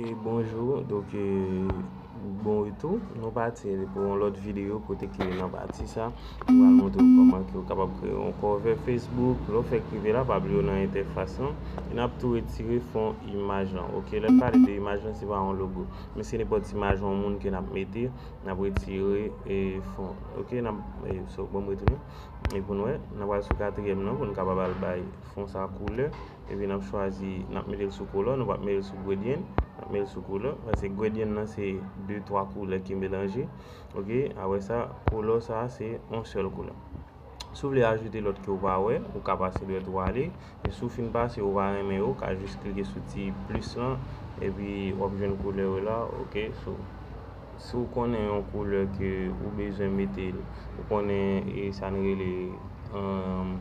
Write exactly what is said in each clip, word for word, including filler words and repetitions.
E bonjou, donk, e, bon retou. Nou pati pou yon lòt videyo kote ke nan pati sa, nou pral montre w kòman ke w kapab kreye yon cover Facebook. Lè w fèk rive la, pa bliye w nan entèfas lan. E n ap tou retire fon imaj lan, oke? Lè n pale de imaj lan, se pa yon logo. Men se nenpòt imaj yon moun ke n ap mete, n ap retire, e, fon. Oke, n ap, e, so, bon, m retounen. E pou n wè, n ap al sou katriyèm nan pou n kapab al bay fon sa koulè. Epi n ap chwazi, n ap mete l sou color, nou p ap mete l sou gradient. N ap mete l sou color, paske gradient nan se de, twa koulè ki melanje. Oke, apre sa, color sa a se yon sèl koulè. Si w vle ajoute lòt ke w pa wè, ou ka pase dwèt ou ale. Men si w fin pase, ou pa renmen yo, ou ka jis klike sou ti plis lan, epi w ap jwenn koulè yo la, oke? So, si w konnen yon koulè ke ou bezwen mete l, ou konnen, e, sa n rele, um,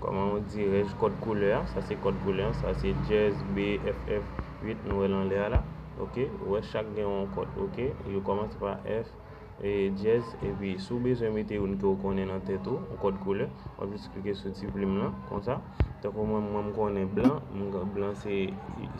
kòman w dirèj, kòd koulè a, sa se kòd koulè a, sa se dyèz B F F uit nou wè l anlè a la, oke? Ou wè chak gen yon kòd, oke? Yo kòmanse pa F, e, dyèz, epi si w bezwen mete youn ke w konnen nan tèt ou, yon kòd koulè, w ap jis klike sou ti plim lan, konsa. Tankou mwen, mwen m konnen blan, m, blan se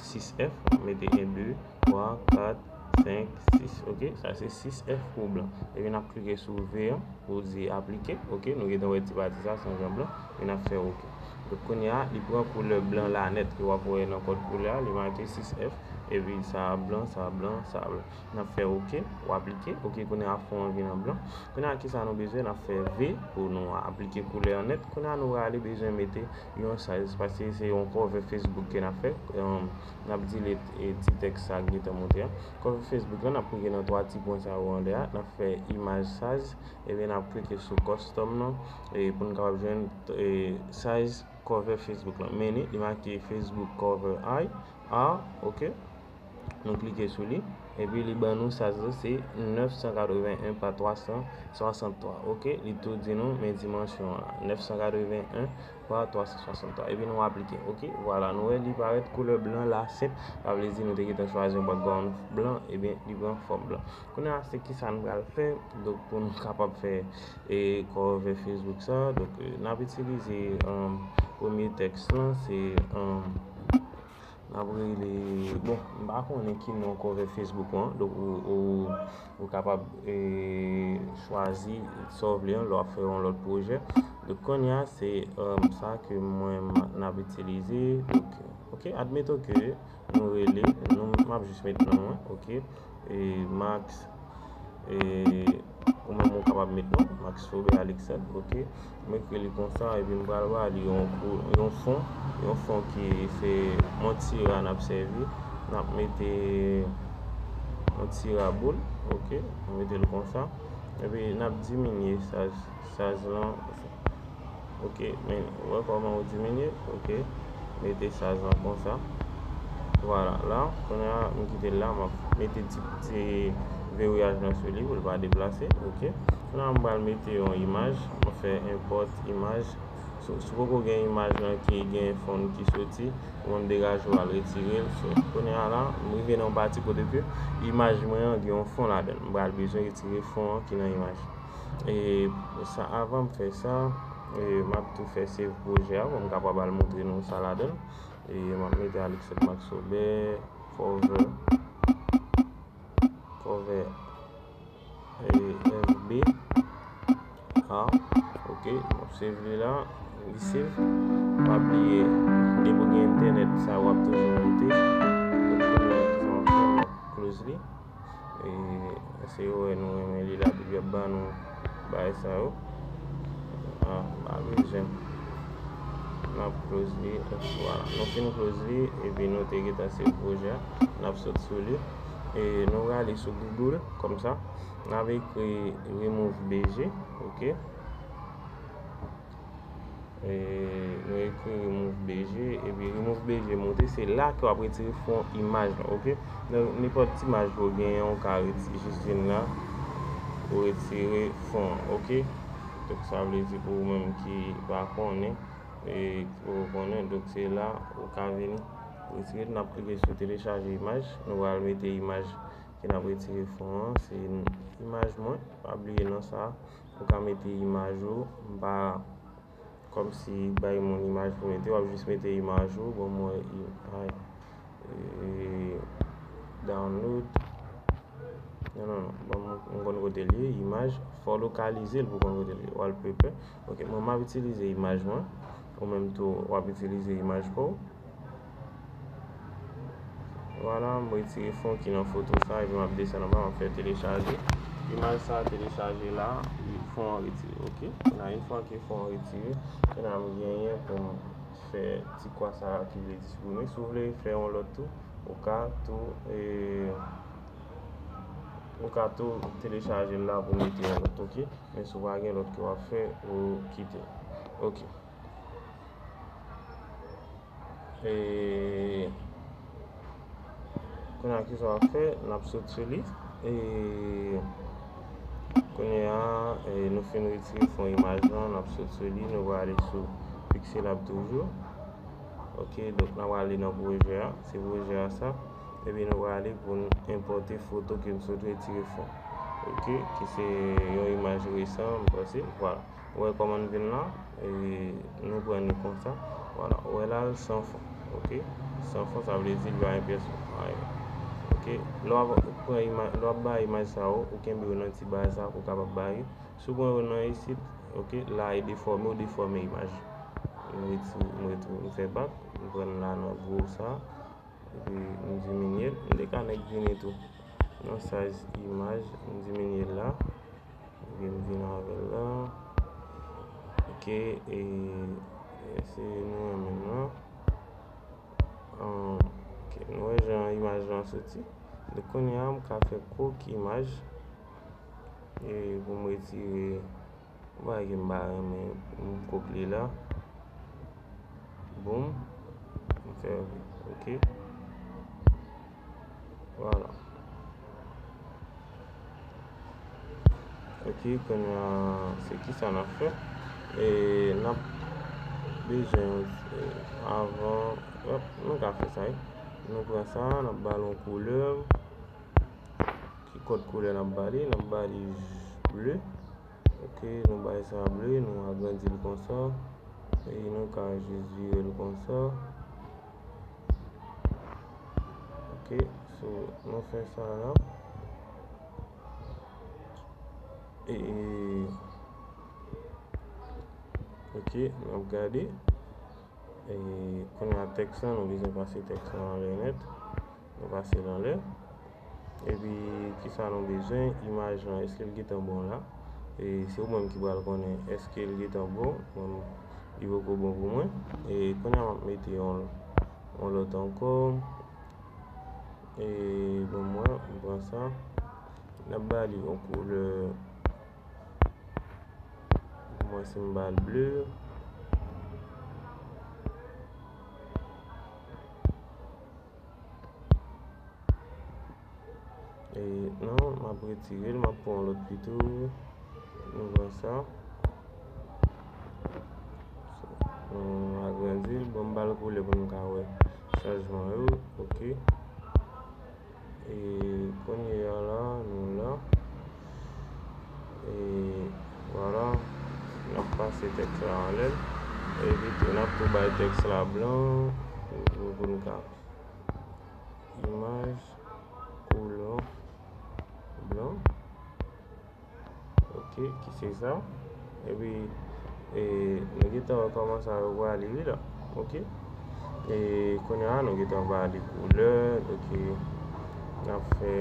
sis F, m ap mete en, de, twa, kat, senk, sis, oke? Sa se sis F pou blan. Epi n ap klike sou V an pou di aplike, oke? Nou gentan wè ti pati sa, se yon jan blan, epi n ap fè oke. Donk, kounye a, li pran koulè blan la nèt, ke w ap wè nan kòd koulè a, li make sis F, epi sa blan, sa blan, sa blan. N ap fè oke, ou aplike, oke, kounye a fon an vin an blan. Kounye a, kisa nou bezwen? N ap fè V pou nou aplike koulè an nèt. Kounye a, nou prale bezwen mete yon size, paske se yon cover Facebook ke n ap fè. Yon, n ap delete, e, ti tèks sa k gentan monte a. Cover Facebook la, n ap klike nan twa ti pwen sa yo anlè a. N ap fè imaj size, epi n ap klike sou custom nan, e, pou n kapab jwenn, e, size cover Facebook lan. Men li, li make Facebook cover I, A, oke. Nou klike sou li. Epi li ban nou size la, se nèf san katreven en pa twa san swasanntwa. Oke, li tou di nou men dimansyon an la. Nèf san katreven en pa twa san swasanntwa. Epi nou aplike. Oke, vwala, nou wè li parèt koulè blan la, senp. Sa vle di nou te gentan chwazi yon background blan, ebyen, li pran fòm blan. Kounye a, se kisa n pral fè, donk, pou nou kapab fè, e, cover Facebook sa, donk, e, n ap itilize, um, premye tèks lan, se, um, n ap rele, bon, m pa konnen ki non cover Facebook ou an, donk ou, ou, ou kapab, e, chwazi sa w vle an lè w ap fè yon lòt pwojè. Donk kounye a se, um, sa ke mwen m, n ap itilize. Donk, oke, admeton ke nou rele, nou, m ap jis met non mwen, oke, e, Max, e, ou menm ou kapab met non, Max Faubert Alexandre, oke. M ekri li konsa, epi m pral ba li yon kou, yon fon, yon fon ki se yon ti ra n ap sèvi. N ap mete yon ti ra boul, oke, nou mete l konsa. Epi n ap diminye size, size lan. Oke, men, ou wè kòman ou diminye, oke. Mete size lan konsa. Vwala, la, kounye a, m kite l la, m ap mete ti, ti veriyaj lan sou li pou l pa deplase, oke. Kounye a, m pral mete yon imaj, m fè enpòt imaj. Si, si w poko gen imaj lan ki gen fon ki soti, ou menm degaje w al retire l. So, kounye a la, m rive nan yon pati kote ke imaj mwen an gen yon fon ladan l. M pral bezwen retire fon an ki nan imaj. E sa, avan m fè sa, e m ap tou fè save pwojè a pou m kapab al montre nou sa ladan l. E m ap mete Alexandre Max Aubert, cover, cover, e, F B A, oke, m ap save li la, li save. Pa bliye, depi w gen entènèt, sa w ap toujou monte. Donk, kounye a, sa m ap fè, m ap close li. E, se yo wè nou renmen li la, epi y ap ban nou bagay sa yo. A, pa bezwen. N ap close li, vwala. Nou fin close li, epi nou te gentan save pwojè a. N ap sot sou li. E nou prale sou Google, kòmsa. N ap ekri remove B G, oke. E, nou ekri remove B G, epi remove B G monte, se la ke w ap retire fon imaj lan, oke? Nan nenpòt ti imaj ou genyen, ou ka reti-, jis vin la, ou retire fon an, oke? Donk, sa vle di pou ou menm ki pa konnen, e, ki poko konnen, donk se la ou ka vini retire l. N ap klike sou telechaje imaj, nou pral mete imaj ke n ap retire fon an, se imaj mwen, pa bliye non sa, ou ka mete imaj ou, m pa kòmsi bay moun imaj pou mete, w ap jis mete imaj ou, bon, mwen, i-, ay, e, Download. Non, non, non. Bon, m, m konn kote l ye, imaj. Fò w lokalize l pou w konn kote l ye. Wallpaper. Ok, mwen, m ap itilize imaj mwen. Ou menm tou, w ap itilize imaj pa w. Vwala, m retire fon ki nan foto sa, epi m ap desann anba, m ap fè telechaje. Imaj sa telechaje la, fon an retire, ok? Kounye a, yon fwa ke fon an retire, kounye a m genyen pou m fè ti kwa sa ki vle di siprime. Si w vle fè yon lòt tou, ou ka tou, e, ou ka tou telechaje l la pou mete yon lòt, ok? Men si w pa gen lòt ke w ap fè, ou kite l. Ok. E, kounye a, kisa w ap fè? N ap sot sou li. E, kounye a, e, nou fin retire fon imaj lan, n ap sot sou li, nou prale sou Pixelab toujou. Ok, donk n ap prale nan pwojè a, se pwojè a sa. Epi nou prale pou n enpòte foto ke n sot retire fon. Ok, ki se yon imaj resan, m panse. Vwala. Ou wè kòman n vin la? E nou pran li konsa. Vwala. Ou wè la, l san fon. Ok? San fon, sa vle di li pa gen pyès fon. Ay. Ok? Lè w ap pran imaj, lè w ap bay imaj sa yo, ou kenbe yo nan ti ba sa pou w kapab bay. Si w pran yo nan isit, ok, la e defòme, ou defòme imaj. M retire, m retire, m fè bak, m pran l la nan gwo sa. Epi m diminye l. M te ka nèk vini tou. Nan size imaj, m diminye l la. Epi m vin avè l la. Ok, e, e se nou renmen l la. Ahn, ok, nou wè jan imaj lan soti. Donk, kounye a, m ka fè kwoki imaj. E pou m retire Bagay ke m pa renmen, m kòpye la. Boum. M fè, ok. Vwala. Ok, kounye a, se kisa n ap fè? E n ap bezwen, e, avan, hop, nou ka fè sa, wi. Nou pran sa, n ap ba l yon koulè. Ki kòd koulè n ap ba li? N ap ba li ble. Ok, nou bay sa ble, nou agrandi l konsa. E nou ka jis vire l konsa. Ok, so, nou fè sa la. E, e, ok, n ap gade. E kounye a tèks lan, nou bezwen pase tèks lan anlè nèt. Nou pase l anlè. Epi, kisa nou bezwen? Imaj lan, èske l gentan bon la? E se ou menm ki pral konnen èske l gentan bon. Mwen, li poko bon pou mwen. E kounye a, m ap mete yon, yon lòt ankò. E bon, mwen, m pran sa. N ap ba li yon koulè. Mwen, si m ba l ble. E non, m ap retire l, m ap pran yon lòt pito. Nou pran sa. Nou agrandi l. Bon, m ba l koulè pou nou ka wè chanjman yo. Ok. E kounye a la, nou la. E vwala, n ap pase tèks la anlè l. Epi tou, n ap tou bay tèks la blan pou, pou, pou nou ka imaj, koulè, blan. Ok, ki se sa. Epi, e, nou gentan wè kòman sa yo prale, wi, la. Ok. E kounye a, nou gentan ba li koulè. Ok. N ap fè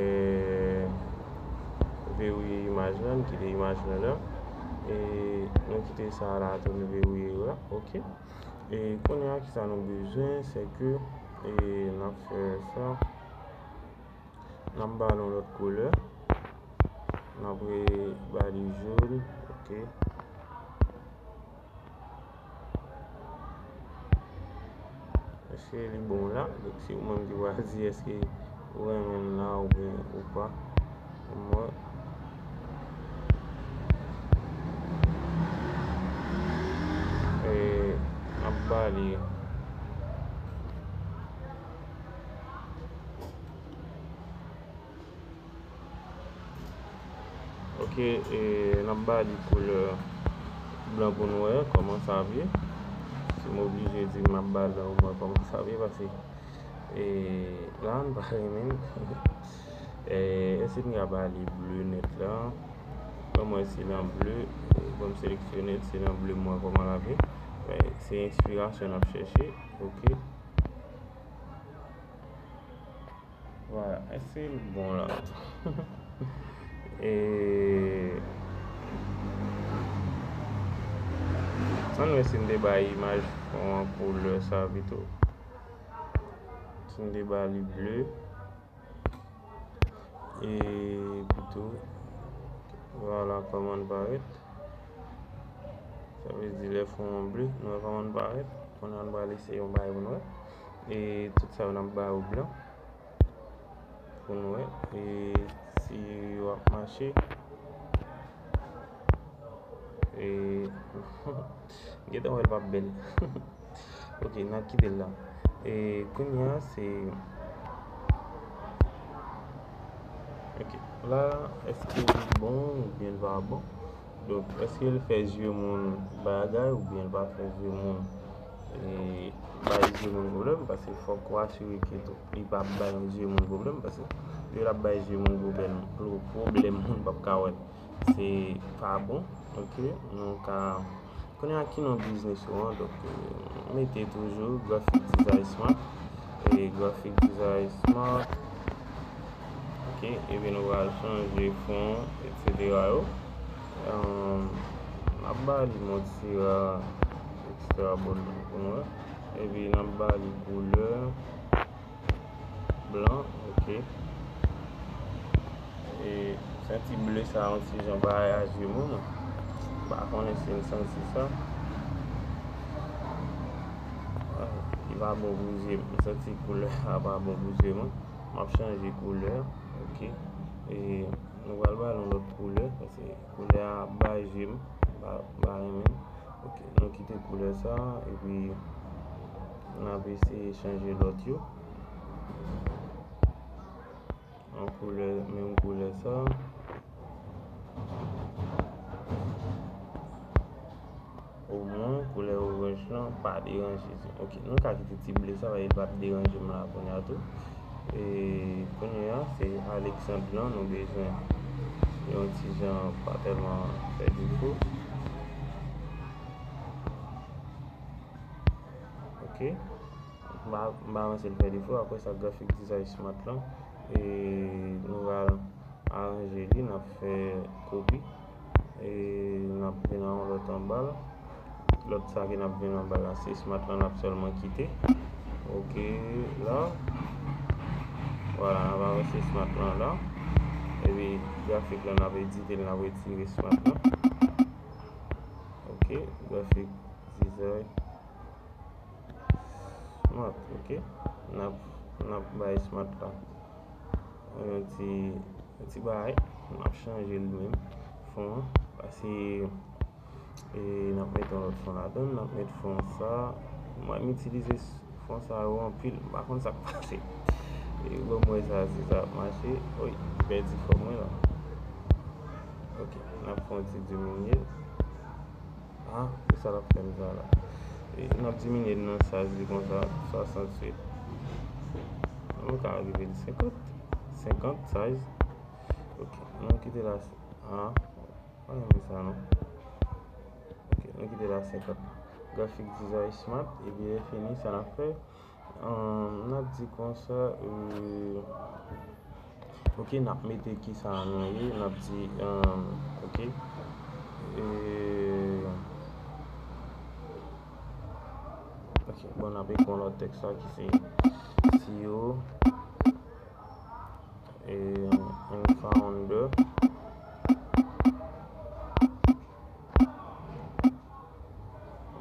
verrouiller imaj lan, n kite imaj lan la. E nou kite sa la tou, nou verrouiller yo la. Ok. E kounye a, kisa nou bezwen, se ke, e, n ap fè sa. N ap ba l yon lòt koulè. N ap re-, ba li jòn. Ok. Èske li bon la? Donk, se ou menm ki pral di èske ou renmen l la oubyen ou pa. Mwen, e, n ap ba li. Ok, e, n ap ba li koulè blan pou nou wè kòman sa ap ye. Si m oblije di m ap ba l omwen kòman sa ap ye, paske, e, la, m pa renmen l. Si n ka ba li ble nèt la, ban m wè si nan ble, ban m seleksyone l, si nan ble m wè kòman l ap ye. Men, se enspirasyon n ap chèche, ok. Vwala, èske l bon la? E, ann wè si n te bay imaj fon an koulè sa pito. Si n te ba li ble. E pito, vwala kòman l parèt. Sa vle di lè fon an ble, nou wè kòman l parèt. Kounye a nou pral eseye yon bagay pou nou wè. E tout sa yo n ap ba yo blan pou nou wè. E si yo ap mache. E gentan wè l p ap bèl. Ok, n ap kite l la. E kounye a se, ok, la, èske li bon oubyen l pa bon? Donk, èske l fè zye moun bagay oubyen l pa fè zye moun, e, bay zye moun pwoblèm? Paske fòk ou asire ke tou, li p ap bay zye moun pwoblèm, paske lè l ap bay zye moun pwoblèm, pwoblèm moun p ap ka wè l. Se pa bon, ok, nou ka konnen a ki non biznis ou an, donk, euh, mete toujou Graphic Design Smart, e Graphic Design Smart, ok, epi nou pral chanje fon, et cetera yo. Euh, n ap ba li Montserrat Extra Bold pou nou wè, epi n ap ba li koulè blan, ok. E santi ble sa yon ti jan parèy a zye moun. M pa konnen si n santi sa. Ah, li pa bon pou zye m. M santi koulè a pa bon pou zye mwen. M ap chanje koulè, ok. E nou pral ba l yon lòt koulè, paske koulè a bay zye m, m pa, m pa renmen l. Ok, nou kite koulè sa, epi n ap eseye chanje lòt yo. Yon koulè, menm koulè sa. Omwen, koulè oranj lan pa deranje. Ok, nou ka kite ti ble sa, paske l p ap deranje m la kounye a tou. E kounye a, se Alexandre lan, nou bezwen yon ti jan pa tèlman fè defo. Ok. M pa, m pa panse l fè defo. Apre sa, Graphic Design Smart lan. E nou pral aranje li, n ap fè kopi. E n ap vin nan yon lòt anba l. Lòt sa ke n ap vin anba la, se Smart lan n ap sèlman kite. Ok, la. Vwala, n ap avanse Smart lan la. Epi grafik lan, n ap edite l, n ap retire Smart lan. Ok, Graphic Design Smart, ok. N ap, n ap bay Smart la yon ti, yon ti bagay. N ap chanje li menm. Fon an. Pase, e, n ap mete yon lòt fon ladan l. N ap met fon sa. Mwen, m itilize s-, fon sa yo anpil. M pa konn sa k pase. E, bon, mwen sa, si sa ap mache. Oy, m pèdi fò mwen la. Ok, n ap fè yon ti diminye. Ah, se sa l ap fè m sa la. E, n ap diminye nan size li konsa, swasanntuit. Nou ka rive l senkant. Senkant size. Ok, nou kite la. Ah, pa renmen sa non. Ok, nou kite la senkant. Graphic Design Smart, epi lè fini, sa n ap fè? Ahn, n ap di konsa, euh, ok, n ap mete kisa nou ye, n ap di, ahn, ok, euh, ok, bon, n ap ekri yon lòt tèks la ki se C E O, e, and founder.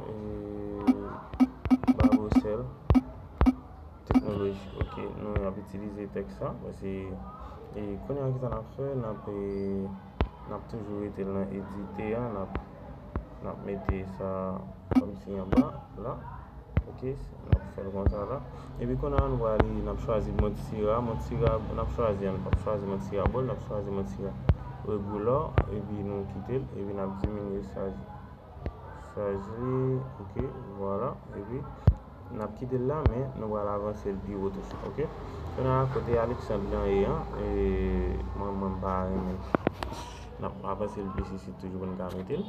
E, Babocel Technology, ok, nou ap itilize tèks sa, paske, e, kounye a, kisa n ap fè? N ap, e, n ap toujou rete nan edite a, n ap, n ap mete sa kòmsi anba, la, ok, n ap fè l konsa la. Epi kounye a, nou prale, n ap chwazi Montserrat, Montserrat, n ap chwazi, n ap chwazi Montserrat Bold, n ap chwazi Montserrat Regular, epi nou kite l, epi n ap diminye size. Size li, ok, vwala. Epi, n ap kite l la, men nou pral avanse l pi wo toujou, ok? Kounye a, kote Alexandre lan ye an, e, mwen, m pa renmen. N ap avanse l plis isit toujou pou n ka mete l.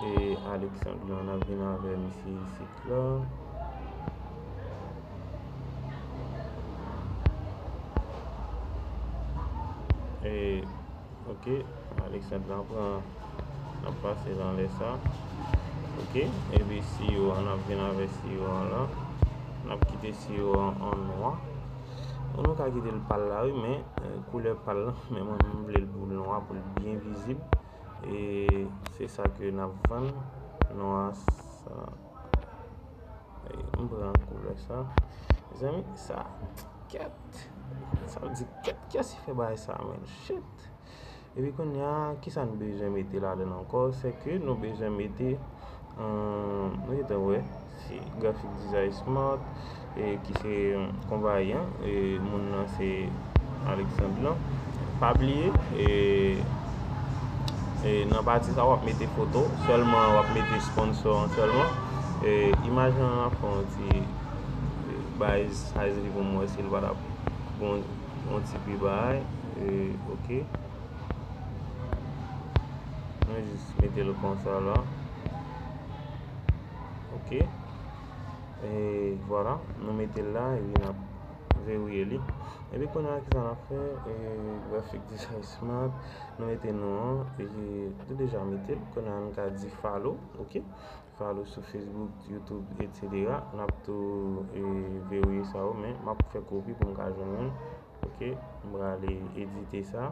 E Alexandre lan, n ap vin avè misye isit la. E, ok, Alexandre lan pran, n ap pase l anlè sa. Ok, epi siyo an, n ap vin avè siyo an la. N ap kite siyo an an nwa. Nou ka kite l pal la, wi, men, eh, koulè pal la, men mwen, m vle l pou l nwa, pou l byen vizib. E se sa ke n ap vann. Nwa sa. E m pran koulè sa. Mezanmi, sa, kèt. Sa vle di, kèt, kiyès ki fè bagay sa, menn? Shit. Epi kounye a, kisa nou bezwen mete ladan l ankò? Se ke nou bezwen mete, eh, nou gentan wè, se Graphic Design Smart, e ki se, eh, konpayi an, e moun nan se Alexandre lan. Pa bliye, e, e nan pati sa w ap mete foto sèlman, w ap mete sponsor an sèlman. E imaj lan ap fè yon ti, e, bay size li pou m wè si l pa t ap bon, yon ti pi bay. E, ok. Nou jis mete l konsa la. Ok. E vwala, nou mete l la, epi n ap verrouiller li. Epi kounye a, kisa n ap fè? E, Graphic Design Smart, nou mete non an, e nou deja mete l. Kounye a, nou ka di follow, ok? Follow sou Facebook, YouTube, et cetera. N ap tou, e, verrouiller sa yo, men m ap fè kopi pou m ka jwenn youn. Ok, m prale edite sa.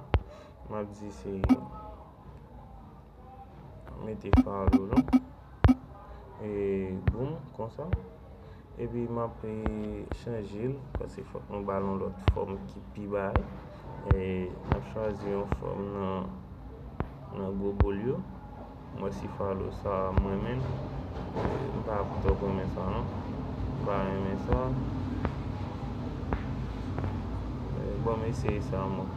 M ap di se mete follow lan. E boum, konsa. Epi m ap, e, chanje l, paske fòk nou ba l yon lòt fòm ki pi bay. E n ap chwazi yon fòm nan, nan gwo boul yo. Mwen si follow sa, mwen menm, m pa twò renmen sa, non. M pa renmen sa. E, bon, m eseye sa, mwen.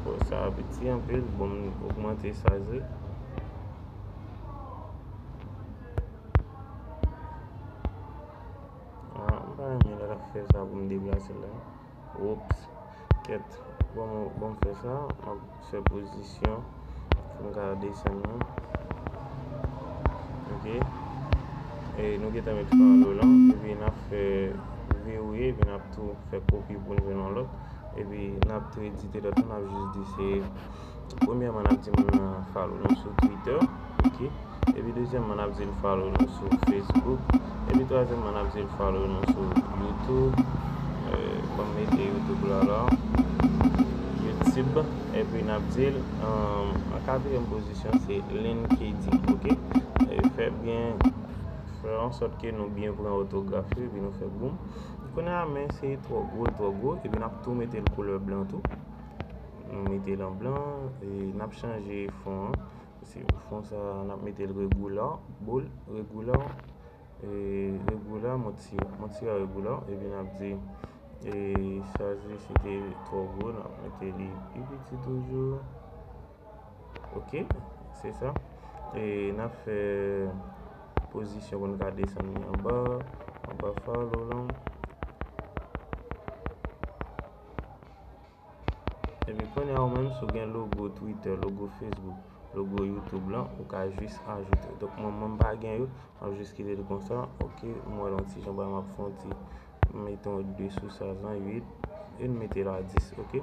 Bon, sa piti anpil, bon, m ogmante size li. Ah, m pa renmen lè l ap fè sa pou m deplase l la. Oups. Kèt. Bon, bon, m fè sa. M ap fè pozisyon pou m ka desann nan. Ok. E nou gentan met follow lan. Epi n ap fè verrouiller. Epi n ap tou fè kopi pou n jwenn yon lòt. Epi n ap tou edite lòt lan. N ap jis di se Premyèman, n ap di moun nan follow nou sou Twitter, ok? Epi dezyèmman, n ap di l follow nou sou Facebook. Epi twazyèmman, n ap di l follow nou sou YouTube. Eh, ban m mete YouTube la, la. YouTube. Epi n ap di l, um, an katriyèm pozisyon, se LinkedIn, ok? E fè byen, fè an sòt ke nou byen pran òtograf yo, epi nou fè boum. Kounye a, men se twò gwo, twò gwo, epi n ap tou mete l koulè blan tou. Nou mete l an blan, e n ap chanje fon an. Se fon sa, n ap mete l regular, bold, regular, e regular, mwen ti, mwen ti regular, epi n ap di, e size li si te twò gwo, n ap mete li pi piti toujou. Ok, se sa. E n ap fè pozisyon pou n ka desann li anba, anba follow lan. Epi kounye a ou menm, si w gen logo Twitter, logo Facebook, logo YouTube lan, ou ka jis ajoute. Donk, mwen, mwen m pa gen yo, m ap jis kite l konsa. Ok, m wè l yon ti jan ba m ap fè yon ti, m mete yon de sou size lan, uit, e m mete l a dis, ok?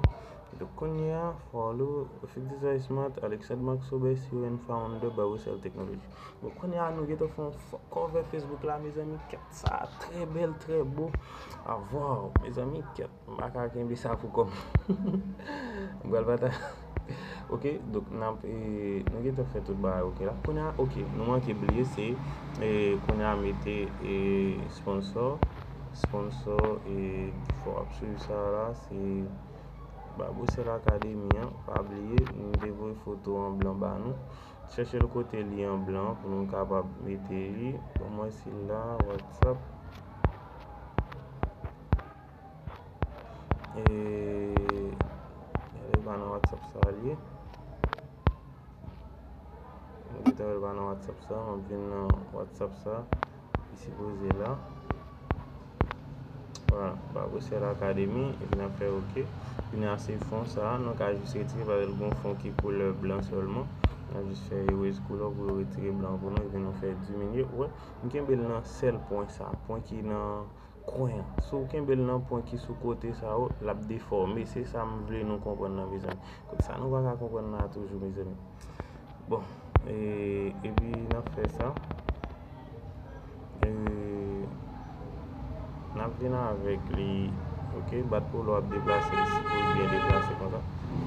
Donk, kounye a, follow, Fik Design Smart, Alexandre Max Aubert, C E O and founder, Barbecell Technology. Bon, kounye a, nou gentan fè yon fo-, cover Facebook la, mezanmi, kèt sa, trè bèl, trè bo. A, waw, mezanmi, kèt. M pa ka kenbe sa pou kò m. M pral pata-, ok, donk n ap, e, nou gentan fè tout bagay, ok, la. Kounye a, ok, nou manke bliye, se, e, kounye a mete, e, sponsor. Sponsor, e, fò w ap swiv sa la, se Barbecell Academy an. Pa bliye, nou te voye foto an blan ba nou. Chèche l kote li an blan pou nou kapab mete li. Ban mwen sila, WhatsApp. E, e pa nan WhatsApp sa li ye. Nou gentan wè l pa nan WhatsApp sa, m ap vin nan WhatsApp sa. Li sipoze la. Voilà, Babocel Academy, epi n ap fè oke. Vin a se fon sa a, nou ka jis retire, paske l gen yon fon ki koulè blan sèlman. N ap jis fè erase koulè pou yo retire blan pou nou, epi nou fè diminye. Ou wè, m kenbe l nan sèl pwen sa, pwen ki nan kwen an. Si w kenbe l nan pwen ki sou kote sa yo, l ap defòme. Se sa m vle nou konprann nan, mezanmi. Kot sa nou pa ka konprann la toujou, mezanmi. Bon, e, epi n ap fè sa. E, n ap vin avèk li, oke, bat pou l ap deplase, li sipoze byen deplase konsa.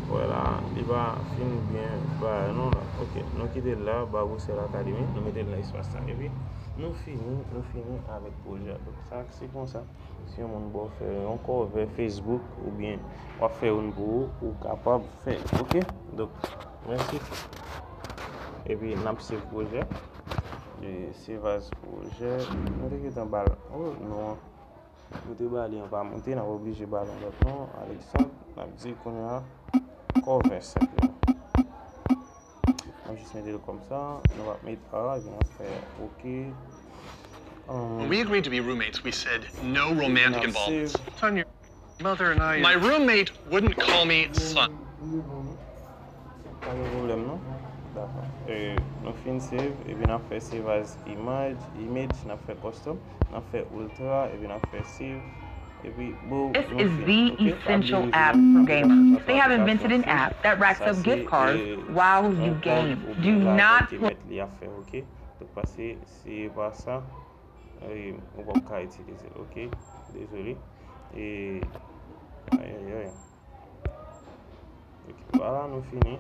Vwala, li pa fin byen ba non la. Oke, nou kite l la, Babocel Academy, nou mete l nan espas sa. Epi, nou fini, nou fini avèk pwojè a. Donk, sa se konsa. Si yon moun ba w fè yon cover Facebook, oubyen w ap fè youn pou ou, ou kapab fè, oke? Donk, mèsi. Epi, n ap save pwojè. E, save as pwojè. Nou te gentan ba l, oh, non. Nou te ba li an pa monte, n ap oblije ba l yon lòt non, Alexandre. N ap di kounye a, cover senpleman. N ap jis mete l konsa, nou ap met a, epi n ap fè oke. Um, When we agreed to be roommates, we said no romantic Epi n ap involvements. save. Tanya, mother and I. My roommate wouldn't call me son. Pa gen pwoblèm non. Dakò. E, nou fin save, epi n ap fè save as image, image, n ap fè custom, n ap fè ultra, epi n ap fè save, epi boom, This nou is fini. the essential app for gamers. They have invented an app that racks up gift cards while you game. Do not play. Li ap fè oke. Donk, paske si e pa sa, e, ou p ap ka itilize l, oke? Dezole. E, ayayay. Oke, vwala, nou fini.